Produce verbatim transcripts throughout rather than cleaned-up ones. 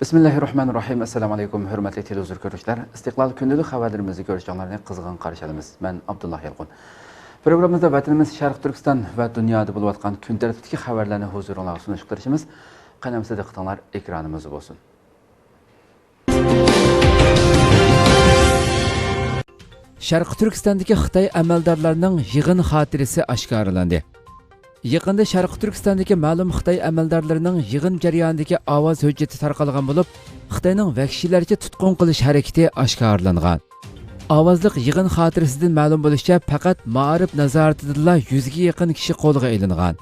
بىسمىللاھىررەھمانىررەھىم. ئەسسالامۇئەلەيكۇم، ھۆرمەتلىك تېلېۋىزور كۆرۈشلەر. ئىستىقلال كۈندىلىك خەۋەرلىرىمىزنى كۆرۈشۈڭلارنى قىزغىن قارشى ئالىمىز. مەن ئابدۇللا يالقۇن. پروگراممىمىزدا ۋەتىنىمىز شەرقىي تۈركىستان ۋە دۇنيادا بولۇۋاتقان كۈن تەرتىپتىكى خەۋەرلەرنى ھۇزۇرۇڭلارغا سۇنۇشقا تىرىشىمىز. قېنى ئەمىسە دىققىتىڭلار ئېكرانىمىزدا بولسۇن. شەرقىي تۈركىستاندىكى خىتاي ئەمەلدارلارنىڭ يىغىن خاتىرىسى ئاشكارىلاندى. يېقىندا شەرقىي تۈركىستاندىكى مەلۇم خىتاي ئەمەلدارلىرىنىڭ يىغىن جەريانىدىكى ئاۋاز ھۆججىتى تارقالغان بولۇپ، خىتاينىڭ ۋەھشىيلەرچە تۇتقۇن قىلىش ھەرىكىتى ئاشكارىلانغان. ئاۋازلىق يىغىن خاتىرىسىدىن مەلۇم بولۇشىچە، پەقەت مائارىپ نازارىتىدىلا يۈزگە يېقىن كىشى قولغا ئېلىنغان.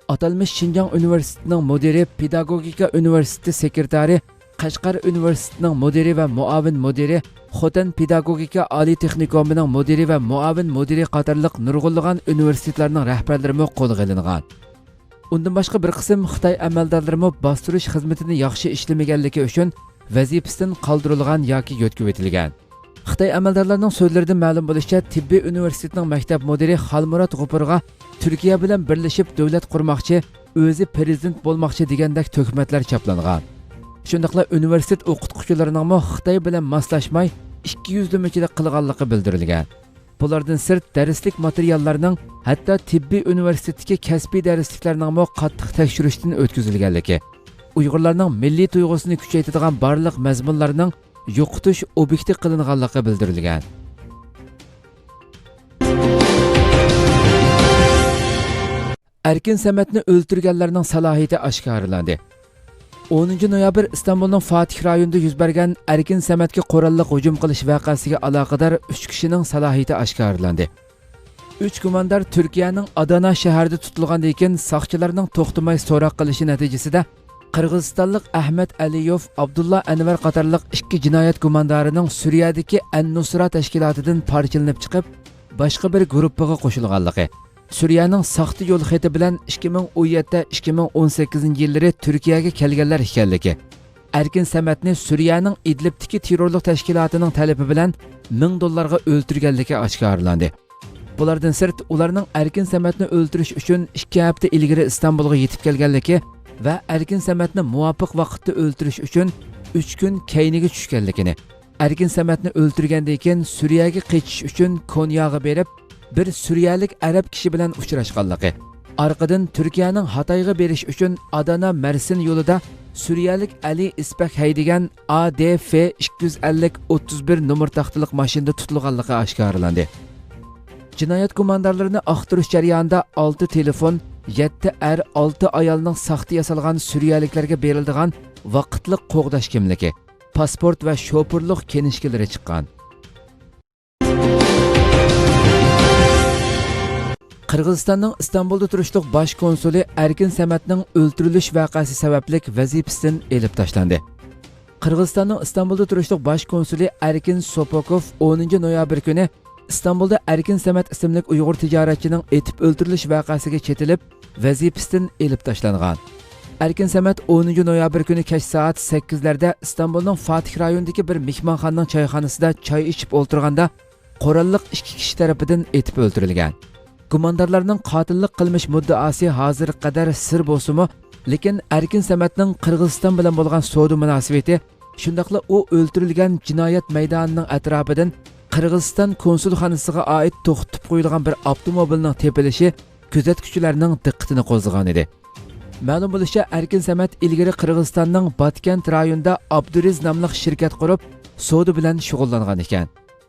ئاتالمىش شىنجاڭ ئۇنىۋېرسىتېتىنىڭ مۇدىرى، پېداگوگىكا ئۇنىۋېرسىتېتى سېكرېتارى، قەشقەر ئۇنىۋېرسىتېتىنىڭ مۇدىرى ۋە مۇئاۋىن مۇدىرى، خوتەن پېداگوگىكا ئالىي تېخنىكومىنىڭ مۇدىرى ۋە مۇئاۋىن مۇدىرى قاتارلىق نۇرغۇنلىغان ئۇنىۋېرسىتېتلارنىڭ رەھبەرلىرىمۇ قولغا ئېلىنغان. ئۇندىن باشقا، بىر قىسىم خىتاي ئەمەلدارلىرىمۇ باستۇرۇش خىزمىتىنى ياخشى ئىشلىمىگەنلىكى ئۈچۈن ۋەزىپىسىدىن قالدۇرۇلغان ياكى يۆتكىۋېتىلگەن. خىتاي ئەمەلدارلارنىڭ سۆزلىرىدىن مەلۇم بولۇشىچە، تېببىي ئۇنىۋېرسىتېتىنىڭ مەكتەپ مۇدىرى خالمۇرات غوپۇرغا تۈركىيە بىلەن بىرلىشىپ دۆلەت قۇرماقچى، ئۆزى پىرېزىدېنت بولماقچى دېگەندەك تۆھمەتلەر چاپلانغان. شۇنداقلا ئۇنىۋېرسىتېت ئوقۇتقۇچىلىرىنىڭمۇ خىتاي بىلەن ماسلاشماي، ئىككى يۈزلىمىچىلىك قىلغانلىقى بىلدۈرۈلگەن. بۇلاردىن سىرت، دەرسلىك ماتېرىياللارنىڭ، ھەتتا تېببىي ئۇنىۋېرسىتېتتىكى كەسپىي دەرسلىكلەرنىڭمۇ قاتتىق تەكشۈرۈشتىن ئۆتكۈزۈلگەنلىكى، ئۇيغۇرلارنىڭ مىللىي تۇيغۇسىنى كۈچەيتىدىغان بارلىق مەزمۇنلارنىڭ يوقىتىش ئوبيېكتى قىلىنغانلىقى بىلدۈرۈلگەن. ئەركىن سەمەتنى ئۆلتۈرگەنلەرنىڭ سالاھىيىتى ئاشكارىلاندى. ئونىنچى نويابىر ئىستانبۇلنىڭ فاتىھ رايونىدا يۈز بەرگەن ئەركىن سەمەتكە قوراللىق ھۇجۇم قىلىش ۋەقەسىگە ئالاقىدار ئۈچ كىشىنىڭ سالاھىيىتى ئاشكارىلاندى. ئۈچ گۇماندار تۈركىيەنىڭ ئادانا شەھىرىدە تۇتۇلغاندىن كېيىن، ساقچىلارنىڭ توختىماي سوراق قىلىشى نەتىجىسىدە، قىرغىزىستانلىق ئەھمەت ئەلىيوف، ئابدۇللا ئەنۋەر قاتارلىق ئىككى جىنايەت گۇماندارىنىڭ سۈرىيەدىكى ئەن نۇسرا تەشكىلاتىدىن پارچىلىنىپ چىقىپ، باشقا بىر گۇرۇپپىغا قوشۇلغانلىقى، سۈرىيەنىڭ ساختا يول خېتى بىلەن ئىككى مىڭ ئون يەتتە، ئىككى مىڭ ئون سەككىزىنچى يىللىرى تۈركىيەگە كەلگەنلەر ئىكەنلىكى، ئەركىن سەمەتنى سۈرىيەنىڭ ئىدلىبتىكى تېررورلۇق تەشكىلاتىنىڭ تەلىپى بىلەن مىڭ دوللارغا ئۆلتۈرگەنلىكى ئاشكارىلاندى. بۇلاردىن سىرت، ئۇلارنىڭ ئەركىن سەمەتنى ئۆلتۈرۈش ئۈچۈن ئىككى ھەپتە ئىلگىرى ئىستانبۇلغا يېتىپ كەلگەنلىكى ۋە ئەركىن سەمەتنى مۇۋاپىق ۋاقىتتا ئۆلتۈرۈش ئۈچۈن ئۈچ كۈن كەينىگە چۈشكەنلىكىنى، ئەركىن سەمەتنى ئۆلتۈرگەندىن كېيىن سۈرىيەگە قېچىش ئۈچۈن كونياغا بېرىپ، بىر سۈرىيەلىك ئەرەب كىشى بىلەن ئۇچراشقانلىقى، ئارقىدىن تۈركىيەنىڭ ھاتايغا بېرىش ئۈچۈن ئادانا مەرسىن يولىدا سۈرىيەلىك ئەلى ئىسپەك ھەيدىگەن ئا دې فې ئىككى يۈز ئەللىك ئوتتۇز بىر نومۇر تاختىلىق ماشىنىدا تۇتۇلغانلىقى ئاشكارىلاندى. جىنايەت گۇماندارلىرىنى ئاختۇرۇش جەريانىدا ئالتە تېلېفون، يەتتە ئەر، ئالتە ئايالنىڭ ساختا ياسالغان سۈرىيەلىكلەرگە بېرىلىدىغان ۋاقىتلىق قوغداش كىملىكى، پاسپورت ۋە شوپۇرلۇق كىنىشكىلىرى چىققان. قىرغىزىستاننىڭ ئىستانبۇلدا تۇرۇشلۇق باش كونسۇلى ئەركىن سەمەتنىڭ ئۆلتۈرۈلۈش ۋەقەسى سەۋەبلىك ۋەزىپىسىدىن ئېلىپ تاشلاندى. قىرغىزىستاننىڭ ئىستانبۇلدا تۇرۇشلۇق باش كونسۇلى ئەركىن سوپوكوف ئونىنچى نويابىر كۈنى ئىستانبۇلدا ئەركىن سەمەت ئىسىملىك ئۇيغۇر تىجارەتچىنىڭ ئېتىپ ئۆلتۈرۈلۈش ۋەقەسىگە چېتىلىپ، ۋەزىپىسىدىن ئېلىپ تاشلانغان. ئەركىن سەمەت ئونىنچى نويابىر كۈنى كەچ سائەت سەككىزلەردە ئىستانبۇلنىڭ فاتىھ رايونىدىكى بىر مېھمانخانىنىڭ چايخانىسىدا چاي ئىچىپ ئولتۇرغاندا، قوراللىق ئىككى كىشى تەرىپىدىن ئېتىپ ئۆلتۈرۈلگەن. گۇماندارلارنىڭ قاتىللىق قىلمىش مۇددىئاسى ھازىرغا قەدەر سىر بولسىمۇ، لېكىن ئەركىن سەمەتنىڭ قىرغىزىستان بىلەن بولغان سودا مۇناسىۋىتى، شۇنداقلا ئۇ ئۆلتۈرۈلگەن جىنايەت مەيدانىنىڭ ئەتراپىدىن قىرغىزىستان كونسۇلخانىسىغا ئائىت توختىتىپ قويۇلغان بىر ئاپتوموبىلنىڭ تېپىلىشى كۆزەتكۈچىلەرنىڭ دىققىتىنى قوزغىغانىدى. مەلۇم بولۇشىچە، ئەركىن سەمەت ئىلگىرى قىرغىزىستاننىڭ باتكەنت رايونىدا ئابدۇرىز ناملىق شىركەت قۇرۇپ، سودا بىلەن شۇغۇللانغان ئىكەن.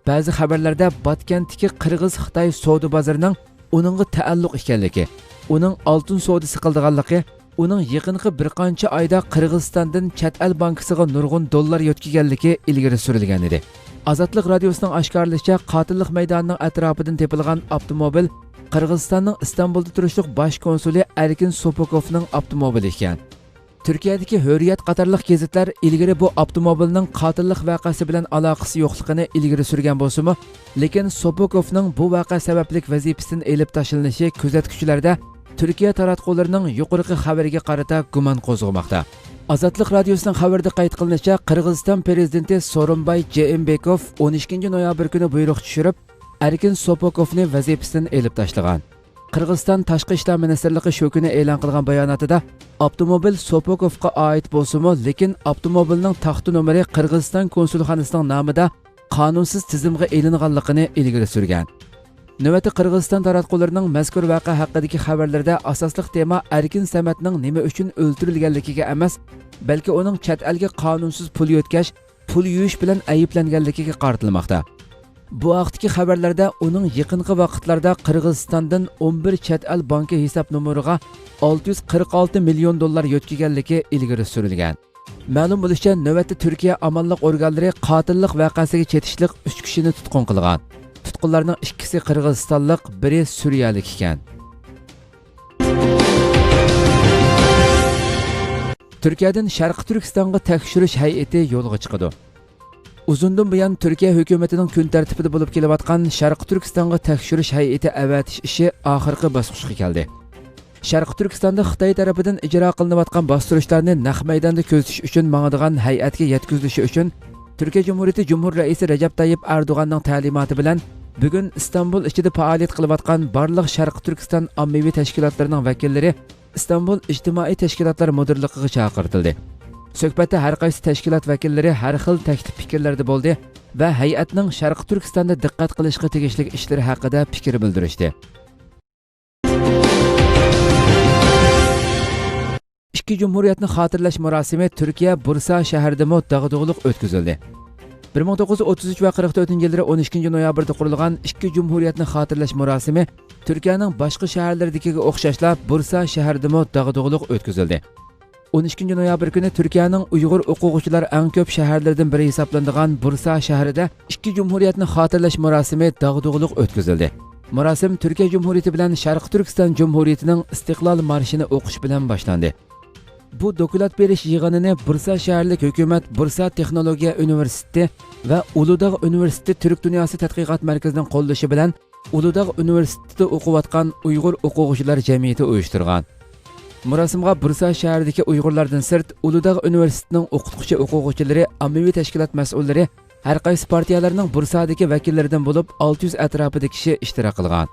بەزى خەۋەرلەردە باتكەنتتىكى قىرغىز-خىتاي سودا بازىرىنىڭ ئۇنىڭغا تەئەللۇق ئىكەنلىكى، ئۇنىڭ ئالتۇن سودىسى قىلىدىغانلىقى، ئۇنىڭ يېقىنقى بىر قانچە ئايدا قىرغىزىستاندىن چەت ئەل بانكىسىغا نۇرغۇن دوللار يۆتكىگەنلىكى ئىلگىرى سۈرۈلگەنىدى. ئازادلىق رادىيوسىنىڭ ئاشكارىلىشىچە، قاتىللىق مەيدانىنىڭ ئەتراپىدىن تېپىلغان ئاپتوموبىل قىرغىزىستاننىڭ ئىستانبۇلدا تۇرۇشلۇق باش كونسۇلى ئەركىن سوپوكوفنىڭ ئاپتوموبىلى ئىكەن. تۈركىيەدىكى ھۆرىيەت قاتارلىق گېزىتلەر ئىلگىرى بۇ ئاپتوموبىلنىڭ قاتىللىق ۋەقەسى بىلەن ئالاقىسى يوقلۇقىنى ئىلگىرى سۈرگەن بولسىمۇ، لېكىن سوپوكوفنىڭ بۇ ۋەقە سەۋەبلىك ۋەزىپىسىدىن ئېلىپ تاشلىنىشى كۆزەتكۈچىلەردە تۈركىيە تاراتقۇلىرىنىڭ يۇقىرىقى خەۋىرىگە قارىتا گۇمان قوزغىماقتا. ئازادلىق رادىيوسىنىڭ خەۋىرىدە قايت قىلىنىشىچە، قىرغىزىستان پىرېزىدېنتى سورۇنباي جېئىنبېكوف ئون ئىككىنچى نويابىر كۈنى بۇيرۇق چۈشۈرۈپ، ئەركىن سوپوكوفنى ۋەزىپىسىدىن ئېلىپ تاشلىغان. قىرغىزىستان تاشقى ئىشلار مىنىستىرلىقى شۇ كۈنى ئېلان قىلغان باياناتىدا، ئاپتوموبىل سوپوكوفقا ئائىت بولسىمۇ، لېكىن ئاپتوموبىلنىڭ تاختا نومۇرى قىرغىزىستان كونسۇلخانىسىنىڭ نامىدا قانۇنسىز تىزىمغا ئېلىنغانلىقىنى ئىلگىرى سۈرگەن. نۆۋەتتە قىرغىزىستان تاراتقۇلىرىنىڭ مەزكۇر ۋەقە ھەققىدىكى خەۋەرلىرىدە ئاساسلىق تېما ئەركىن سەمەتنىڭ نېمە ئۈچۈن ئۆلتۈرۈلگەنلىكىگە ئەمەس، بەلكى ئۇنىڭ چەت ئەلگە قانۇنسىز پۇل يۆتكەش، پۇل يۇيۇش بىلەن ئەيىبلەنگەنلىكىگە قارىتىلماقتا. بۇ ھەقتىكى خەۋەرلەردە ئۇنىڭ يېقىنقى ۋاقىتلاردا قىرغىزىستاندىن ئون بىر چەت ئەل بانكا ھېساب نومۇرىغا ئالتە يۈز قىرىق ئالتە مىليون دوللار يۆتكىگەنلىكى ئىلگىرى سۈرۈلگەن. مەلۇم بولۇشىچە، نۆۋەتتە تۈركىيە ئامانلىق ئورگانلىرى قاتىللىق ۋەقەسىگە چېتىشلىق ئۈچ كىشىنى تۇتقۇن قىلغان. تۇتقۇنلارنىڭ ئىككىسى قىرغىزىستانلىق، بىرى سۈرىيەلىك ئىكەن. تۈركىيەدىن شەرقىي تۈركىستانغا تەكشۈرۈش ھەيئىتى يولغا چىقىدۇ. ئۇزۇندىن بۇيان تۈركىيە ھۆكۈمىتىنىڭ كۈن تەرتىپىدە بولۇپ كېلىۋاتقان شەرقىي تۈركىستانغا تەكشۈرۈش ھەيئىتى ئەۋەتىش ئىشى ئاخىرقى باسقۇچقا كەلدى. شەرقىي تۈركىستاندا خىتاي تەرىپىدىن ئىجرا قىلىنىۋاتقان باستۇرۇشلارنى نەق مەيداندا كۆزىتىش ئۈچۈن ماڭىدىغان ھەيئەتكە يەتكۈزۈلۈشى ئۈچۈن، تۈركىيە جۇمھۇرىيىتى جۇمھۇر رەئىسى رەجەپ تايىپ ئەردوغاننىڭ تەلىماتى بىلەن، بۈگۈن ئىستانبۇل ئىچىدە پائالىيەت قىلىۋاتقان بارلىق شەرقىي تۈركىستان ئاممىۋى تەشكىلاتلىرىنىڭ ۋەكىللىرى ئىستانبۇل ئىجتىمائىي تەشكىلاتلار مۇدىرلىقىغا چاقىرتىلدى. سۆھبەتتە ھەر قايسى تەشكىلات ۋەكىللىرى ھەر خىل تەكلىپ پىكىرلەردە بولدى ۋە ھەيئەتنىڭ شەرقىي تۈركىستاندا دىققەت قىلىشقا تېگىشلىك ئىشلىرى ھەققىدە پىكىر بىلدۈرۈشتى. ئىككى جۇمھۇرىيەتنى خاتىرىلەش مۇراسىمى تۈركىيە بۇرسا شەھىرىدىمۇ داغدۇغىلىق ئۆتكۈزۈلدى. بىر مىڭ توققۇز يۈز ئوتتۇز ئۈچ ۋە قىرىق تۆتىنچى يىللىرى ئون ئىككىنچى نويابىردا قۇرۇلغان ئىككى جۇمھۇرىيەتنى خاتىرىلەش مۇراسىمى تۈركىيەنىڭ باشقا شەھەرلىرىدىكىگە ئوخشاشلا بۇرسا شەھىرىدىمۇ داغدۇغىلىق ئۆتكۈزۈلدى. ئون ئىككىنچى نويابىر كۈنى تۈركىيەنىڭ ئۇيغۇر ئوقۇغۇچىلار ئەڭ كۆپ شەھەرلىرىدىن بىرى ھېسابلىنىدىغان بۇرسا شەھىرىدە ئىككى جۇمھۇرىيەتنى خاتىرىلەش مۇراسىمى داغدۇغىلىق ئۆتكۈزۈلدى. مۇراسىم تۈركىيە جۇمھۇرىيىتى بىلەن شەرقىي تۈركىستان جۇمھۇرىيىتىنىڭ ئىستىقلال مارشىنى ئوقۇش بىلەن باشلاندى. بۇ دوكلات بېرىش يىغىنىنى بۇرسا شەھەرلىك ھۆكۈمەت بۇرسا تېخنولوگىيە ئۇنىۋېرسىتېتى ۋە ئۇلۇداغ ئۇنىۋېرسىتېتى تۈرك دۇنياسى تەتقىقات مەركىزىنىڭ قوللىشى بىلەن ئۇلۇداغ ئۇنىۋېرسىتېتىدا ئوقۇۋاتقان ئۇيغۇر ئوقۇغۇچىلار جەمئىيىتى ئۇيۇشتۇرغان. مۇراسىمغا بۇرسا شەھىرىدىكى ئۇيغۇرلاردىن سىرت، ئۇلۇداغ ئۇنىۋېرسىتېتىنىڭ ئوقۇتقۇچى ئوقۇغۇچىلىرى، ئاممىۋى تەشكىلات مەسئۇللىرى، ھەر قايسى پارتىيەلەرنىڭ بۇرسادىكى ۋەكىللىرىدىن بولۇپ ئالتە يۈز ئەتراپىدا كىشى ئىشتىراك قىلغان.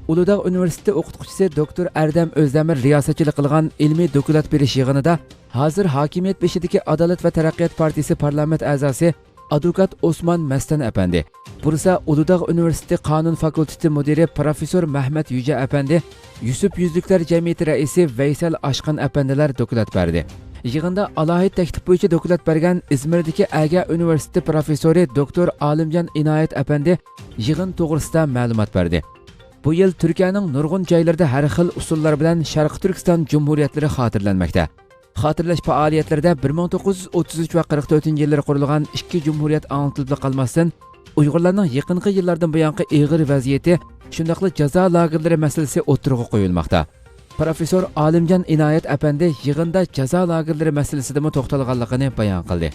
ئۇلۇداغ ئۇنىۋېرسىتېتى ئوقۇتقۇچىسى دوكتور ئەردەم ئۆزدەمىر رىياسەتچىلىك قىلغان ئىلمىي دوكلات بېرىش يىغىنىدا ھازىر ھاكىمىيەت بېشىدىكى ئادالەت ۋە تەرەققىيات پارتىيىسى پارلامېنت ئەزاسى ئادۋوكات ئوسمان مەستان ئەپەندى، بۇرسا ئۇلۇداغ ئۇنىۋېرسىتېتى قانۇن فاكۇلتېتى مۇدىرى پروفېسسور مەھمەت يۈجە ئەپەندى، يۈسۈپ يۈزلۈكلەر جەمئىيىتى رەئىسى ۋەيسەل ئاشقان ئەپەندىلەر دوكلات بەردى. يىغىندا ئالاھىدە تەكلىپ بويىچە دوكلات بەرگەن ئىزمىردىكى ئەگە ئۇنىۋېرسىتېتى پروفېسسورى دوكتور ئالىمجان ئىنايەت ئەپەندى يىغىن توغرىسىدا مەلۇمات بەردى. بۇ يىل تۈركىيەنىڭ نۇرغۇن جايلىرىدا ھەر خىل ئۇسۇللار بىلەن شەرقىي تۈركىستان جۇمھۇرىيەتلىرى خاتىرىلەنمەكتە. خاتىرىلەش پائالىيەتلىرىدە بىر مىڭ توققۇز يۈز ئوتتۇز ئۈچ ۋە قىرىق تۆتىنچى يىللىرى قۇرۇلغان ئىككى جۇمھۇرىيەت ئاڭلىتىلىپلا قالماستىن، ئۇيغۇرلارنىڭ يېقىنقى يىللاردىن بۇيانقى ئېغىر ۋەزىيىتى، شۇنداقلا جازا لاگېرلىرى مەسىلىسى ئوتتۇرىغا قويۇلماقتا. پروفېسسور ئالىمجان ئىنايەت ئەپەندى يىغىندا جازا لاگېرلىرى مەسىلىسىدىمۇ توختالغانلىقىنى بايان قىلدى.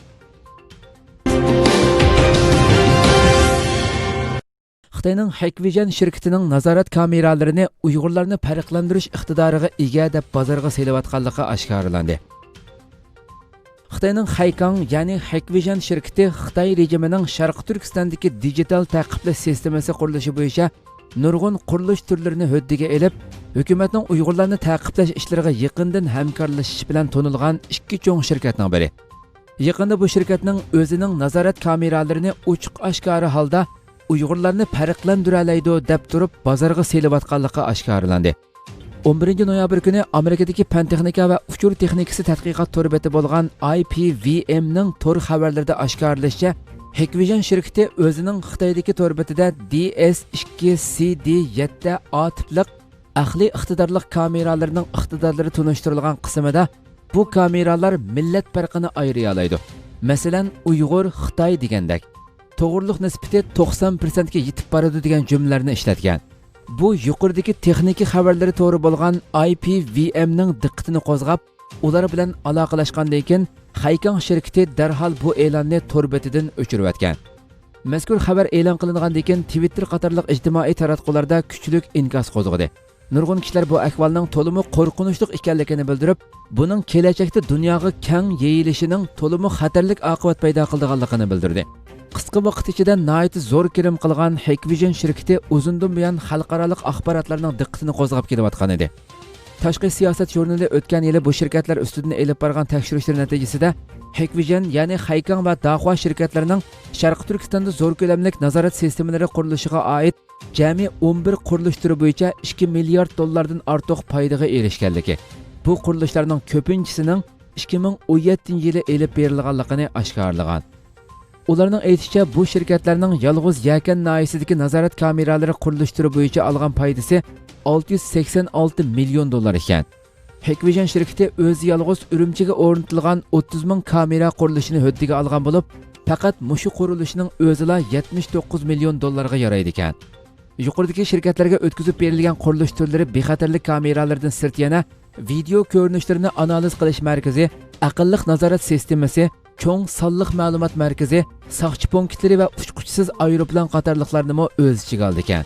خىتاينىڭ ھېكۋىژن شىركىتىنىڭ نازارەت كامېرالىرىنى ئۇيغۇرلارنى پەرقلەندۈرۈش ئىقتىدارىغا ئىگە دەپ بازارغا سېلىۋاتقانلىقى ئاشكارىلاندى. خىتاينىڭ خەيكاڭ، يەنى ھېكۋىژن شىركىتى خىتاي رېجىمىنىڭ شەرقىي تۈركىستاندىكى دىجىتال تەقىبلەش سىستېمىسى قۇرۇلۇشى بويىچە نۇرغۇن قۇرۇلۇش تۈرلىرىنى ھۆددىگە ئېلىپ، ھۆكۈمەتنىڭ ئۇيغۇرلارنى تەقىبلەش ئىشلىرىغا يېقىندىن ھەمكارلىشىش بىلەن تونۇلغان ئىككى چوڭ شىركەتنىڭ بىرى. يېقىندا بۇ شىركەتنىڭ ئۆزىنىڭ نازارەت كامېرالىرىنى ئوچۇق ئاشكارا ھالدا ئۇيغۇرلارنى پەرقلەندۈرەلەيدۇ دەپ تۇرۇپ بازارغا سېلىۋاتقانلىقى ئاشكارىلاندى. ئون بىرىنچى نويابىر كۈنى ئامېرىكىدىكى پەن تېخنىكا ۋە ئۇچۇر تېخنىكىسى تەتقىقات تور بېتى بولغان ئاي پى ۋى ئېمنىڭ تور خەۋەرلىرىدە ئاشكارىلىشىچە، ھېكۋىژن شىركىتى ئۆزىنىڭ خىتايدىكى تور بېتىدە دى ئېس ئىككى سى دى يەتتە ئا تىپلىق ئەقلىي ئىقتىدارلىق كامېرالىرىنىڭ ئىقتىدارلىرى تونۇشتۇرۇلغان قىسمىدا، بۇ كامېرالار مىللەت پەرقىنى ئايرىيالايدۇ. مەسىلەن، ئۇيغۇر، خىتاي دېگەندەك. توغرىلىق نىسبىتى توقسان پىرسەنتكە يېتىپ بارىدۇ دېگەن جۈملىلەرنى ئىشلەتكەن. بۇ يۇقىرىدىكى تېخنىكا خەۋەرلىرى تورى بولغان ئاي پى ۋى ئېمنىڭ دىققىتىنى قوزغاپ، ئۇلار بىلەن ئالاقىلەشقاندىن كېيىن، خەيكاڭ شىركىتى دەرھال بۇ ئېلاننى تور بېتىدىن ئۆچۈرۈۋەتكەن. مەزكۇر خەۋەر ئېلان قىلىنغاندىن كېيىن، تىۋىتتېر قاتارلىق ئىجتىمائىي تاراتقۇلاردا كۈچلۈك ئىنكاس قوزغىدى. نۇرغۇن كىشىلەر بۇ ئەھۋالنىڭ تولىمۇ قورقۇنچلۇق ئىكەنلىكىنى بىلدۈرۈپ، بۇنىڭ كېلەچەكتە دۇنياغا كەڭ يېيىلىشىنىڭ تولىمۇ خەتەرلىك ئاقىۋەت پەيدا قىلىدىغانلىقىنى بىلدۈردى. قىسقا ۋاقىت ئىچىدە ناھايىتى زور كىرىم قىلغان ھېكۋىژن شىركىتى ئۇزۇندىن بۇيان خەلقئارالىق ئاخباراتلارنىڭ دىققىتىنى قوزغاپ كېلىۋاتقان ئىدى. تاشقى سىياسەت ژۇرنىلى ئۆتكەن يىلى بۇ شىركەتلەر ئۈستىدىن ئېلىپ بارغان تەكشۈرۈشلىرى نەتىجىسىدە، ھېكۋىژن، يەنى خەيكاڭ ۋە داخۇا شىركەتلىرىنىڭ شەرقىي تۈركىستاندا زور كۆلەملىك نازارەت سىستېمىلىرى قۇرۇلۇشىغا ئائىت جەمئىي ئون بىر قۇرۇلۇش تۈرى بويىچە ئىككى مىليارد دوللاردىن ئارتۇق پايدىغا ئېرىشكەنلىكى، بۇ قۇرۇلۇشلارنىڭ كۆپىنچىسىنىڭ ئىككى مىڭ ئون يەتتىنچى يىلى ئېلىپ بېرىلغانلىقىنى ئاشكارىلىغان. ئۇلارنىڭ ئېيتىشىچە، بۇ شىركەتلەرنىڭ يالغۇز يەكەن ناھىيەسىدىكى نازارەت كامېرالىرى قۇرۇلۇش تۈرى بويىچە ئالغان پايدىسى ئالتە يۈز سەكسەن ئالتە مىليون دوللار ئىكەن. ھېكۋىژن شىركىتى ئۆزى يالغۇز ئۈرۈمچىگە ئورنىتىلغان ئوتتۇز مىڭ كامېرا قۇرۇلۇشىنى ھۆددىگە ئالغان بولۇپ، پەقەت مۇشۇ قۇرۇلۇشنىڭ ئۆزىلا يەتمىش توققۇز مىليون دوللارغا يارايدىكەن. يۇقىرىدىكى شىركەتلەرگە ئۆتكۈزۈپ بېرىلگەن قۇرۇلۇش تۈرلىرى بىخەتەرلىك كامېرالىرىدىن سىرت يەنە ۋىدېئو كۆرۈنۈشلىرىنى ئانالىز قىلىش مەركىزى، ئەقىللىق نازارەت سىستېمىسى، چوڭ سانلىق مەلۇمات مەركىزى، ساقچى پونكىتلىرى ۋە ئۇچقۇچىسىز ئايروپىلان قاتارلىقلارنىمۇ ئۆز ئىچىگە ئالىدىكەن.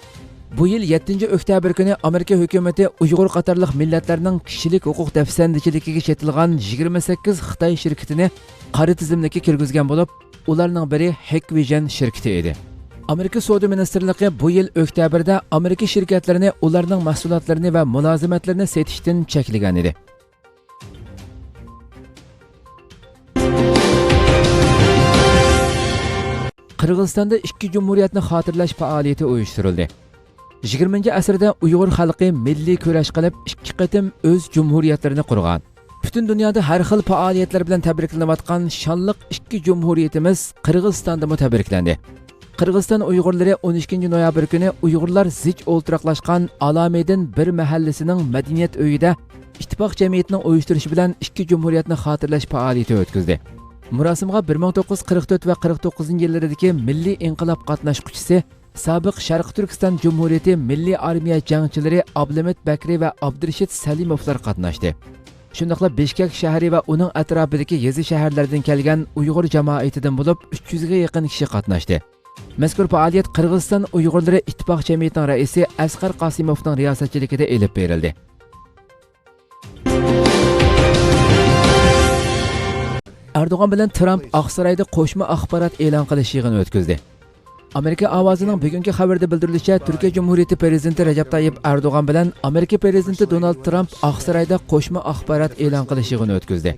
بۇ يىل يەتتىنچى ئۆكتەبىر كۈنى ئامېرىكا ھۆكۈمىتى ئۇيغۇر قاتارلىق مىللەتلەرنىڭ كىشىلىك ھوقۇق دەپسەندىچىلىكىگە چېتىلغان يىگىرمە سەككىز خىتاي شىركىتىنى قارا تىزىملىككە كىرگۈزگەن بولۇپ، ئۇلارنىڭ بىرى ھېكۋىژن شىركىتى ئىدى. ئامېرىكا سودا مىنىستىرلىقى بۇ يىل ئۆكتەبىردە ئامېرىكا شىركەتلىرىنى ئۇلارنىڭ مەھسۇلاتلىرىنى ۋە مۇلازىمەتلىرىنى سېتىشتىن چەكلىگەن ئىدى. قىرغىزىستاندا ئىككى جۇمھۇرىيەتنى خاتىرىلەش پائالىيىتى ئۇيۇشتۇرۇلدى. يىگىرمىنچى ئەسىردە ئۇيغۇر خەلقى مىللىي كۈرەش قىلىپ، ئىككى قېتىم ئۆز جۇمھۇرىيەتلىرىنى قۇرغان. پۈتۈن دۇنيادا ھەر خىل پائالىيەتلەر بىلەن تەبرىكلىنىۋاتقان شانلىق ئىككى جۇمھۇرىيىتىمىز قىرغىزىستاندىمۇ تەبرىكلەندى. قىرغىزىستان ئۇيغۇرلىرى ئون ئىككىنچى نويابىر كۈنى ئۇيغۇرلار زىچ ئولتۇراقلاشقان ئالامىدىن بىر مەھەللىسىنىڭ مەدەنىيەت ئۆيىدە ئىتتىپاق جەمئىيىتىنىڭ ئۇيۇشتۇرۇشى بىلەن ئىككى جۇمھۇرىيەتنى خاتىرىلەش پائالىيىتى ئۆتكۈزدى. مۇراسىمغا بىر مىڭ توققۇز يۈز قىرىق تۆت ۋە قىرىق توققۇزىنچى يىللىرىدىكى مىللىي ئىنقىلاب قاتناشقۇچىسى، سابىق شەرقىي تۈركىستان جۇمھۇرىيىتى مىللىي ئارمىيە جەڭچىلىرى ئابلىمىت بەكرى ۋە ئابدۇرېشىت سەلىموفلار قاتناشتى. شۇنداقلا بىشكەك شەھىرى ۋە ئۇنىڭ ئەتراپىدىكى يېزا شەھەرلەردىن كەلگەن ئۇيغۇر جامائىتىدىن بولۇپ ئۈچ يۈزگە يېقىن كىشى قاتناشتى. مەزكۇر پائالىيەت قىرغىزىستان ئۇيغۇرلىرى ئىتتىپاق جەمئىيىتىنىڭ رەئىسى ئەسقەر قاسىموفنىڭ رىياسەتچىلىكىدە ئېلىپ بېرىلدى. ئەردوغان بىلەن ترامپ ئاقسارايدا قوشما ئاخبارات ئېلان قىلىش يىغىنى ئۆتكۈزدى. ئامېرىكا ئاۋازىنىڭ بۈگۈنكى خەۋىرىدە بىلدۈرۈلۈشىچە، تۈركىيە جۇمھۇرىيىتى پىرېزىدېنتى رەجەپ تايىپ ئەردوغان بىلەن ئامېرىكا پىرېزىدېنتى دونالد ترامپ ئاقسارايدا قوشما ئاخبارات ئېلان قىلىش يىغىنى ئۆتكۈزدى.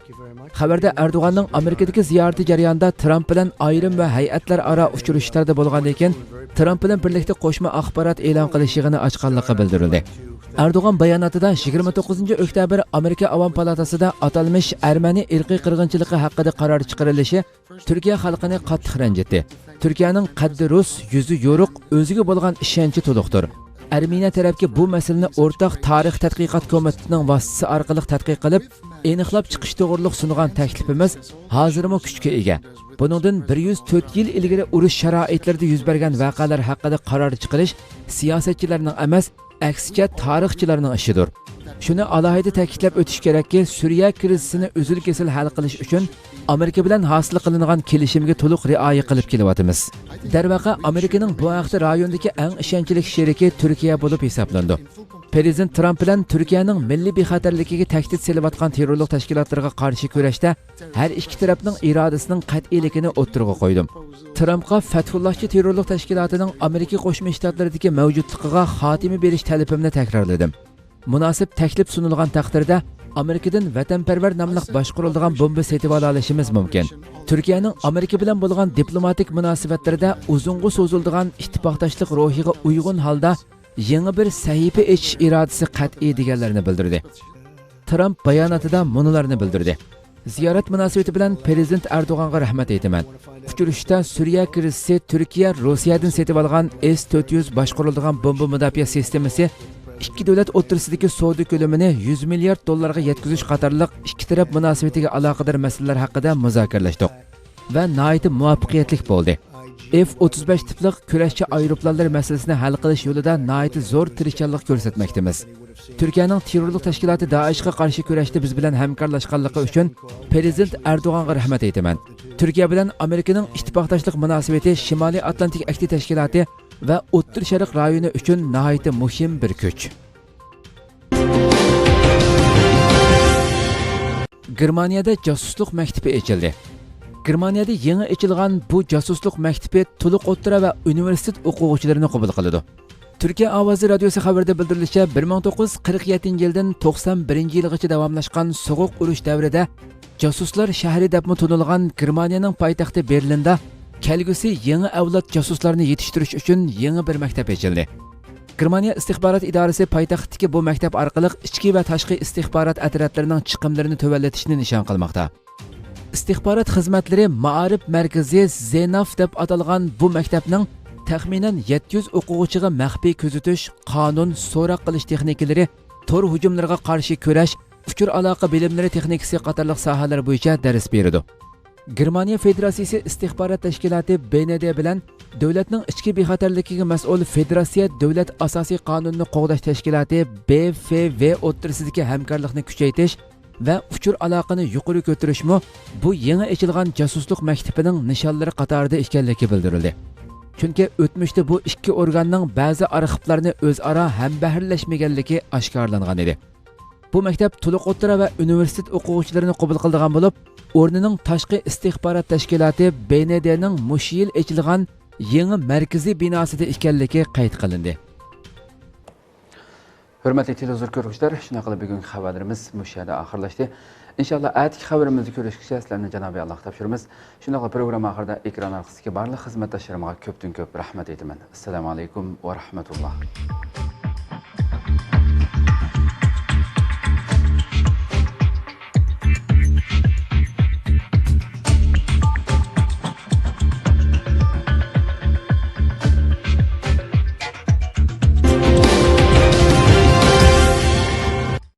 خەۋەردە ئەردوغاننىڭ ئامېرىكىدىكى زىيارىتى جەريانىدا ترامپ بىلەن ئايرىم ۋە ھەيئەتلەر ئارا ئۇچرىشىشلاردا بولغاندىن كېيىن، ترامپ بىلەن بىرلىكتە قوشما ئاخبارات ئېلان قىلىش يىغىنى ئاچقانلىقى بىلدۈرۈلدى. ئەردوغان باياناتىدا، يىگىرمە توققۇزىنچى ئۆكتەبىر ئامېرىكا ئاۋام پالاتاسىدا ئاتالمىش ئەرمەنىي ئىرقىي قىرغىنچىلىقى ھەققىدە قارار چىقىرىلىشى تۈركىيە خەلقىنى قاتتىق رەنجىتتى. تۈركىيەنىڭ قەددى رۇس، يۈزى يورۇق، ئۆزىگە بولغان ئىشەنچى تولۇقتۇر. ئەرمېنىيە تەرەپكە بۇ مەسىلىنى ئورتاق تارىخ تەتقىقات كومىتېتىنىڭ ۋاسىتىسى ئارقىلىق تەتقىق قىلىپ، ئېنىقلاپ چىقىش توغرۇلۇق سۇنغان تەكلىپىمىز ھازىرمۇ كۈچكە ئىگە. بۇنىڭدىن بىر يۈز تۆت يىل ئىلگىرى ئۇرۇش شارائىتلىرىدا يۈز بەرگەن ۋەقەلەر ھەققىدە قارار چىقىرىش سىياسەتچىلەرنىڭ ئەمەس، ئەكسىچە تارىخچىلارنىڭ ئىشىدۇر. شۇنى ئالاھىدە تەكىتلەپ ئۆتۈش كېرەككى، سۈرىيە كىرىزىسىنى ئۈزۈل-كېسىل ھەل قىلىش ئۈچۈن ئامېرىكا بىلەن ھاسىل قىلىنغان كېلىشىمگە تولۇق رىئايە قىلىپ كېلىۋاتىمىز. دەرۋەقە، ئامېرىكىنىڭ بۇ ھەقتە رايوندىكى ئەڭ ئىشەنچلىك شېرىكى تۈركىيە بولۇپ ھېسابلىنىدۇ. پىرېزىدېنت ترامپ بىلەن تۈركىيەنىڭ مىللىي بىخەتەرلىكىگە تەھدىت سېلىۋاتقان تېررورلۇق تەشكىلاتلىرىغا قارشى كۈرەشتە ھەر ئىككى تەرەپنىڭ ئىرادىسىنىڭ قەتئىيلىكىنى ئوتتۇرىغا قويدۇم. ترامپقا فەتھۇللاھچى تېررورلۇق تەشكىلاتىنىڭ ئامېرىكا قوشما شتاتلىرىدىكى مەۋجۇتلۇقىغا خاتىمە بېرىش تەلىپىمنى تەكرارلىدىم. مۇناسىپ تەكلىپ سۇنۇلغان تەقدىردە، ئامېرىكىدىن ۋەتەنپەرۋەر ناملىق باشقۇرۇلىدىغان بومبا سېتىۋالالىشىمىز مۇمكىن. تۈركىيەنىڭ ئامېرىكا بىلەن بولغان دىپلوماتىك مۇناسىۋەتلىرىدە ئۇزۇنغا سوزۇلىدىغان ئىتتىپاقداشلىق روھىغا ئۇيغۇن ھالدا يېڭى بىر سەھىپە ئېچىش ئىرادىسى قەتئىي، دېگەنلەرنى بىلدۈردى. ترامپ باياناتىدا مۇنۇلارنى بىلدۈردى. زىيارەت مۇناسىۋىتى بىلەن پىرېزىدېنت ئەردوغانغا رەھمەت ئېيتىمەن. ئۇچرىشىشتا سۈرىيە كىرىزىسى تۈركىيە روسىيەدىن سېتىۋالغان ئېس تۆت يۈز باشقۇرۇلىدىغان بومبا مۇداپىئە سىستېمىسى ئىككى دۆلەت ئوتتۇرىسىدىكى سودا كۆلىمىنى يۈز مىليارد دوللارغا يەتكۈزۈش قاتارلىق ئىككى تەرەپ مۇناسىۋىتىگە ئالاقىدار مەسىلىلەر ھەققىدە مۇزاكىرىلەشتۇق ۋە ناھايىتى مۇۋەپپەقىيەتلىك بولدى. ئېف ئوتتۇز بەش تىپلىق كۈرەشچى ئايروپىلانلىرى مەسىلىسىنى ھەل قىلىش يولىدا ناھايىتى زور تىرىشچانلىق كۆرسەتمەكتىمىز. تۈركىيەنىڭ تېررورلۇق تەشكىلاتى دائىشقا قارشى كۈرەشتە بىز بىلەن ھەمكارلاشقانلىقى ئۈچۈن پىرېزىدېنت ئەردوغانغا رەھمەت ئېيتىمەن. تۈركىيە بىلەن ئامېرىكىنىڭ ئىتتىپاقداشلىق مۇناسىۋىتى شىمالىي ئاتلانتىك ئەھدى تەشكىلاتى ۋە ئوتتۇرا شەرق رايونى ئۈچۈن ناھايىتى مۇھىم بىر كۈچ. گېرمانىيەدە جاسۇسلۇق مەكتىپى ئېچىلدى. گېرمانىيەدە يېڭى ئېچىلغان بۇ جاسۇسلۇق مەكتىپى تولۇق ئوتتۇرا ۋە ئۇنىۋېرسىتېت ئوقۇغۇچىلىرىنى قوبۇل قىلىدۇ. تۈركىيە ئاۋازى رادىيوسى خەۋىرىدە بىلدۈرۈلۈشىچە، بىر مىڭ توققۇز يۈز قىرىق يەتتىنچى يىلدىن توقسان بىرىنچى يىلغىچە داۋاملاشقان سوغۇق ئۇرۇش دەۋرىدە جاسۇسلار شەھىرى دەپمۇ تونۇلغان گېرمانىيەنىڭ پايتەختى بېرلىندا كەلگۈسى يېڭى ئەۋلاد جاسۇسلارنى يېتىشتۈرۈش ئۈچۈن يېڭى بىر مەكتەپ ئېچىلدى. گېرمانىيە ئىستىخبارات ئىدارىسى پايتەختتىكى بۇ مەكتەپ ئارقىلىق ئىچكى ۋە تاشقى ئىستىخبارات ئەترەتلىرىنىڭ چىقىملىرىنى تۆۋەنلىتىشنى نىشان قىلماقتا. ئىستىخبارات خىزمەتلىرى مائارىپ مەركىزى زېناف دەپ ئاتالغان بۇ مەكتەپنىڭ تەخمىنەن يەتتە يۈز ئوقۇغۇچىغا مەخپىي كۆزىتىش، قانۇن، سوراق قىلىش تېخنىكىلىرى، تور ھۇجۇملىرىغا قارشى كۈرەش، ئۇچۇر ئالاقە بىلىملىرى تېخنىكىسى قاتارلىق ساھەلەر بويىچە دەرس بېرىدۇ. گېرمانىيە فېدېراتسىيىسى ئىستىخبارات تەشكىلاتى ب ن د بىلەن دۆلەتنىڭ ئىچكى بىخەتەرلىكىگە مەسئۇل فېدېراتسىيە دۆلەت ئاساسىي قانۇنىنى قوغداش تەشكىلاتى ب ف ۋ ئوتتۇرىسىدىكى ھەمكارلىقنى كۈچەيتىش ۋە ئۇچۇر ئالاقىنى يۇقىرى كۆتۈرۈشمۇ بۇ يېڭى ئېچىلغان جاسۇسلۇق مەكتىپىنىڭ نىشانلىرى قاتارىدا ئىكەنلىكى بىلدۈرۈلدى. چۈنكى ئۆتمۈشتە بۇ ئىككى ئورگاننىڭ بەزى ئارخىپلارنى ئۆزئارا ھەمبەھىرلەشمىگەنلىكى ئاشكارىلانغان ئىدى. بۇ مەكتەپ تولۇق ئوتتۇرا ۋە ئۇنىۋېرسىتېت ئوقۇغۇچىلىرىنى قوبۇل قىلىدىغان بولۇپ، ئورنىنىڭ تاشقى ئىستىخبارات تەشكىلاتى ب ن د نىڭ مۇشۇ يىل ئېچىلغان يېڭى مەركىزىي بىناسىدا ئىكەنلىكى قەيت قىلىندى. ھۆرمەتلىك تېلېۋىزور كۆرگۈچىلەر، شۇنداق قىلىپ بۈگۈنكى خەۋەرلىرىمىز مۇشۇ يەردە ئاخىرلاشتى. ئىنشاللا ئەتىكى خەۋىرىمىزدە كۆرۈشكىچە سىلەرنى جانابى ئاللاغا تاپشۇرىمىز. شۇنداقلا پروگرامما ئاخىرىدا ئېكران ئارقىسىدىكى بارلىق خىزمەتداشلىرىمغا كۆپتىن كۆپ رەھمەت ئېيتىمەن. ئەسسالامۇ ئەلەيكۇم ۋە رەھمەتۇللا.